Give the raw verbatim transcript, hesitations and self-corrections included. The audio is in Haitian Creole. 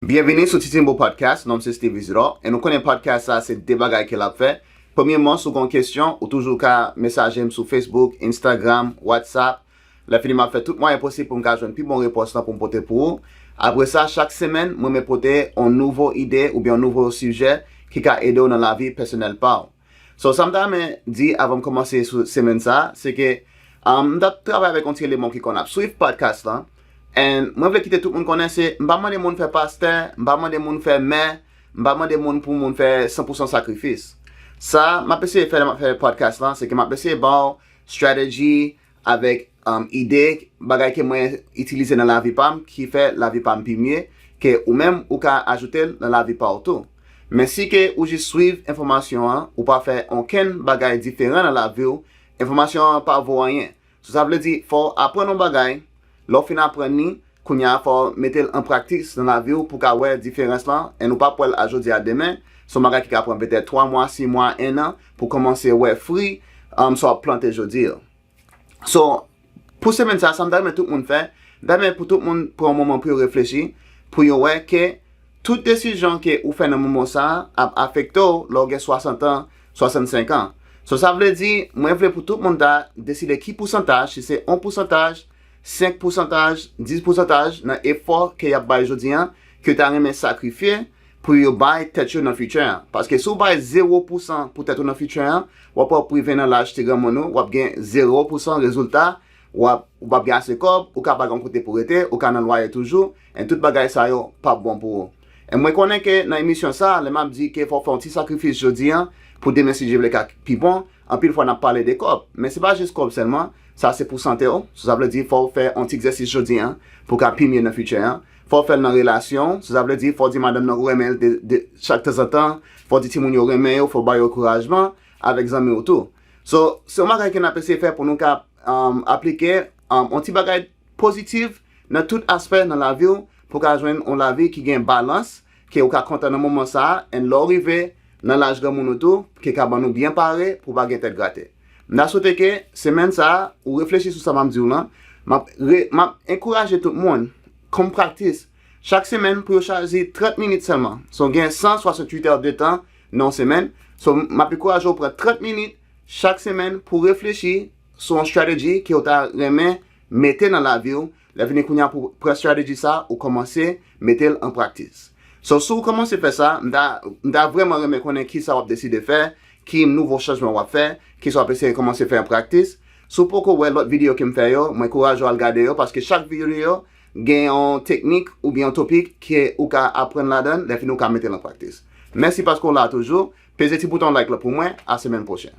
Byenvini sou Titimbo Podcast, non m se Steve Isidore, e nou konnen podcast sa se de bagay ke l ap fè. Premyèman, si w gen yon kesyon, ou toujou ka mesaje m sou Facebook, Instagram, WhatsApp. Lè fini, m ap fè tout mwayen posib pou m ka jwenn pi bon repons lan pou m pote pou ou. Apre sa, chak semèn, mwen renmen pote yon nouvo ide oubyen yon nouvo sijè ki ka ede w nan lavi pèsonèl pa w. So, sa m ta renmen di avan m kòmanse sou semèn sa a, se ke um, m t ap travay avèk yon ti eleman ki konn ap swiv podcast lan. And mwen vle kite tout moun konnen se, m pa mande moun fè pastè, m pa mande moun fè mè, m pa mande moun pou moun fè san pou san sakrifis. Sa m ap eseye fè lè m ap fè podcast lan, se ke m ap eseye ba w strategy avèk um, ide, bagay ke mwen itilize nan lavi pa m, ki fè lavi pa m pi mye, ke ou menm ou ka ajoute l nan lavi pa w tou. Men si ke ou jis swiv enfòmasyon an, ou pa fè okenn bagay diferan nan lavi w, enfòmasyon an pa vo anyen. So, sa vle di, fò w aprann yon bagay, lè w fin aprann li, kounye a fò w mete l an praktis nan lavi w pou w ka wè diferans lan, and ou p ap wè l a jodi a demen, se yon bagay ki ka pran petèt twa mwa, sis mwa, en an pou w kòmanse wè fwi um, sa w ap plante jodi a. So, pou semèn sa a, sa m ta renmen tout moun fè, m ta renmen pou tout moun pran yon moman pou yo reflechi, pou yo wè ke tout desizyon ke ou fè nan moman sa a ap afekte w lè w gen swasant an, swasannsenk an. So, sa vle di, mwen vle pou tout moun ta deside ki pousantaj, si se yon pousantaj, senk pousantaj, dis pousantaj nan efò ke y ap bay jodi a, ke w ta renmen sakrifye pou yo bay tèt yo nan future an. Paske si w bay zewo pousan pou tèt ou nan future an, w ap wè w rive nan laj ti granmoun ou, w ap gen zewo pousan rezilta, w ap, ou p ap gen ase kòb, ou ka pa gen yon kote pou rete, ou ka nan lwaye toujou, and tout bagay sa yo p ap bon pou ou. And mwen konnen ke nan emisyon sa, lè m ap di ke fò w fè yon ti sakrifis jodi a, pou demen si Dye vle ka pi bon, anpil fwa n ap pale de kòb. Men se pa jis kòb sèlman, sa se pou sante w. So, sa vle di fò w fè yon ti egzèsis jodi a, pou w ka pi mye nan future an. Fò w fè l nan relasyon, so, sa vle di fò w di madanm nan ou renmen l de, de, chak tanzantan, fò w di timoun yo renmen yo, fò w ba yo ankourajman, avèk zanmi w tou. So, se yon bagay ke n ap eseye fè pou nou ka um, aplike um, yon ti bagay pozitif nan tout aspè nan lavi w, pou w ka jwenn yon lavi ki gen balans, ke ou ka kontan nan moman sa a, and lè w rive nan laj granmoun ou tou, ke ka ban nou byen pare pou w pa gen tèt grate. M ta swete ke semèn sa a, ou reflechi sou sa m ap di w lan. M ap re, m ap ankouraje tout moun, kòm praktis, chak semèn pou yo chwazi trant minit sèlman. So, gen san swasanntuit è de tan nan yon semèn. So, m ap ankouraje w pran trant minit chak semèn pou reflechi sou yon strategy ke w ta renmen mete nan lavi w. Lè vini kounye a pou pran strategy sa, ou kòmanse mete l an praktis. So, si w kòmanse fè sa, m ta, m ta vrèman renmen konnen kisa w ap deside fè, ki nouvo chanjman w ap fè, kisa w ap eseye kòmanse fè an praktis. Si w poko wè lòt videyo ke m fè yo, mwen ankouraje w al gade yo, paske chak videyo gen yon teknik oubyen yon topik ke ou ka aprann ladan l, lè fini ou ka mete l an praktis. Mèsi paske w la toujou. Peze ti bouton like la pou mwen. A semèn pwochen.